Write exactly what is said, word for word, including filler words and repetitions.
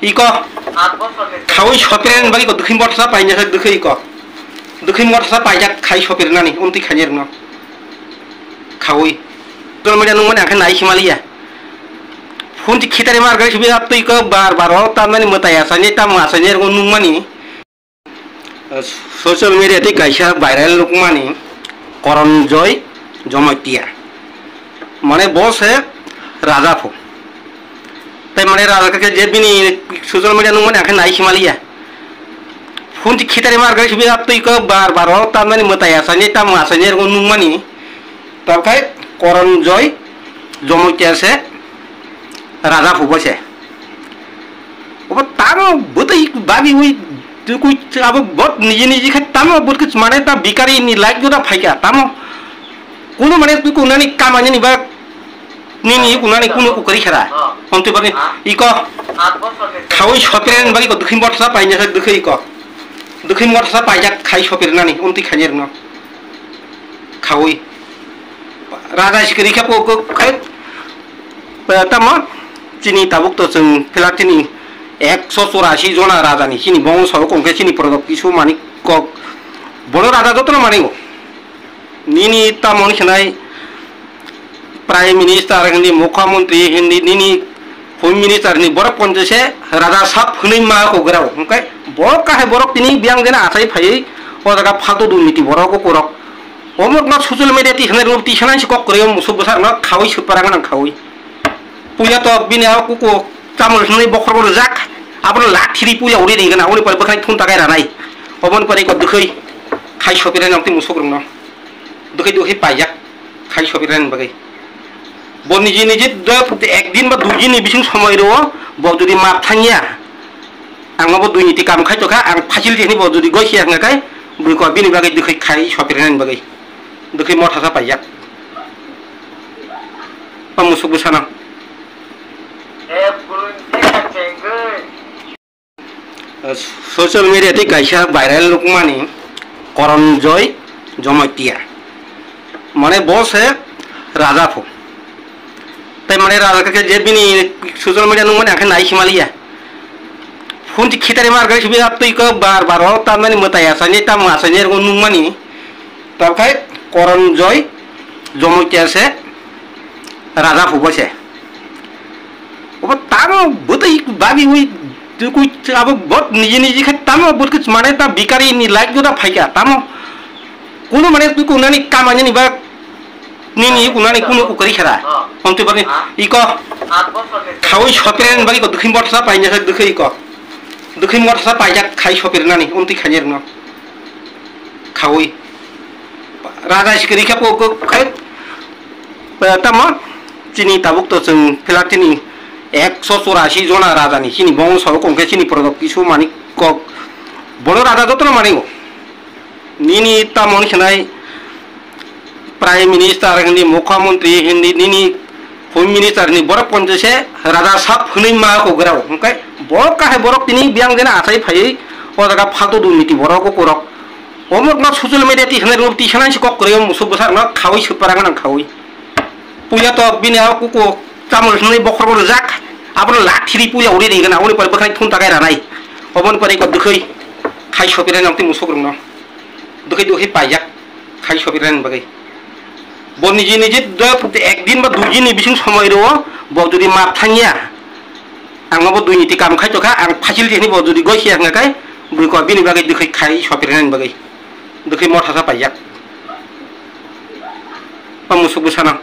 Iko. Khaui sopirani bagwi ko dukhi motha sa painjak dukhi iko. Dukhi motha sa paijak khai sopirnani untwi khainai rwno. Khaui. Social media nungmani ang khe nai simaliya. Phone ti khitari mar gari subi atwi ko bar bar o tamnani mwtai achaini tamo achaini rwgo nungmani. Social media tei kaisa viral nukmani Koronjoy Jomotia. Mane bo se raja pho. Tai mane raja khe je bini social media nukmani ang khe nai simaliya. Phone ti khitari mar gari subi atwi ko bar bar o tamnani mwtai achaini tamo achaini rwgo nungmani. Tabkhai Koronjoy Jomotia se raja pho bo se. Obo tamo bwtwi babi ui tukui abo bot niji niji khe tamo bot khe mane ta bikari ni life joda phaikha tamo. Kunu mane twi kunani kamani ni ba nini kunani kunu ku kari khara. Onti bani iko khaui sopirani bagwi ko dukhi motha sa painjak dukhi iko. Dukhi motha sa paijak khai sopirnani onti khainai rwno. Khaui. Raja sikiri khe po ko khai, eh, tamo chini tabuk to chwng phila chini ekso chorasi jona raja ni chini bongso kong khe chini product kisu mani kok. Bono raja jotono mani o. Nini tamo ni khnai Prime Minister hindi, Mukhyamantri hindi, nini Home Minister hindi, borok poncho se raja sab hwnwi ma ko grao. Hwnkhe borok kahai borok tini biyang jena achai phaiwi o jaga phaltu durniti borok o korok. Omorok no social media ti hwnwi rwng ti sanai se kok kwrwi o musuk bwsarok no khaui swpara gwnang khaui. Puya to bini a kuku chamung hwnwi bokhorok rwjak. Abono lak thiri puya uri ringna, uni pore bwkhani thun takai ranai. Oboni pore ko dwkhwi khai sopirani nokti musuk rwng no. Dwkhwi dwkhwi paijak khai sopirani bagwi. Bo niji niji do ek din ba dui din ni bising somoi rwo, bo jodi map thangya, ang bo dui niti kam khai tokha, ang facility ni bo jodi goi siya hwnga kai, bui ko bini bagwi dwkhwi khai sopirani bagwi. Dwkhwi motha sa paijak. Pa musuk bwsano. Social media tei kaisa viral nukmani Koronjoy Jomotia. Mane bo se raja pho. Tai mane raja khe je bini social media nukmani ang khe nai simaliya. Phone ti khitari mar gari subi atwi ko bar bar o tamnani mwtai achaini tamo achaini rwgo nukmani. Tabkhai Koronjoy Jomotia se raja phubo se. Obo tamo bwtwi babi ui tukui abo bot niji niji khe tamo bot khe mane ta bikari ni life joda phaikha tamo. Kunu mane twi kunani kamani ni ba nini kunani kunu ku kari khara. Onti bani iko khaui sopirani bagi ko dukhin bot sa painjak dukhi iko. Dukhin bot sa paijak khai sopirnani onti khainai rwno. Khaui. Raja sikiri khe po ko khai, eh, tamo chini tabuk to chwng phila chini ekso chorasi jona raja ni chini bongso kong khe chini product kisu mani kok. Bono raja jotono mani o. Nini tamo ni khnai Prime Minister hindi, Mukhyamantri hindi, nini Home Minister hindi, borok poncho se raja sab hwnwi ma ko grao. Hwnkhe borok kahai borok tini biyang jena achai phaiwi o jaga phaltu durniti borok o korok. Omorok no social media ti hwnwi rwng ti sanai se kok kwrwi o musuk bwsarok no khaui swpara gwnang khaui. Puya to bini a kuku chamung hwnwi bokhorok rwjak. Abono lak thiri puya uri ringna, uni pore bwkhani thun takai ranai. Oboni pore iko dwkhwi khai sopinai nokti musuk rwngno. Dwkhwi dwkhwi paijak khai sopinani bagwi. Bo niji niji do ek din ba dui din ni bising somoi rwo, bo jodi map thangya, ang bo dui niti kam khai tokha, ang facility ni bo jodi goi siya hwnga kai, bui ko bini bagwi dwkhwi khai sopinani bagwi. Dwkhwi motha sa paijak. Pa musuk bwsano.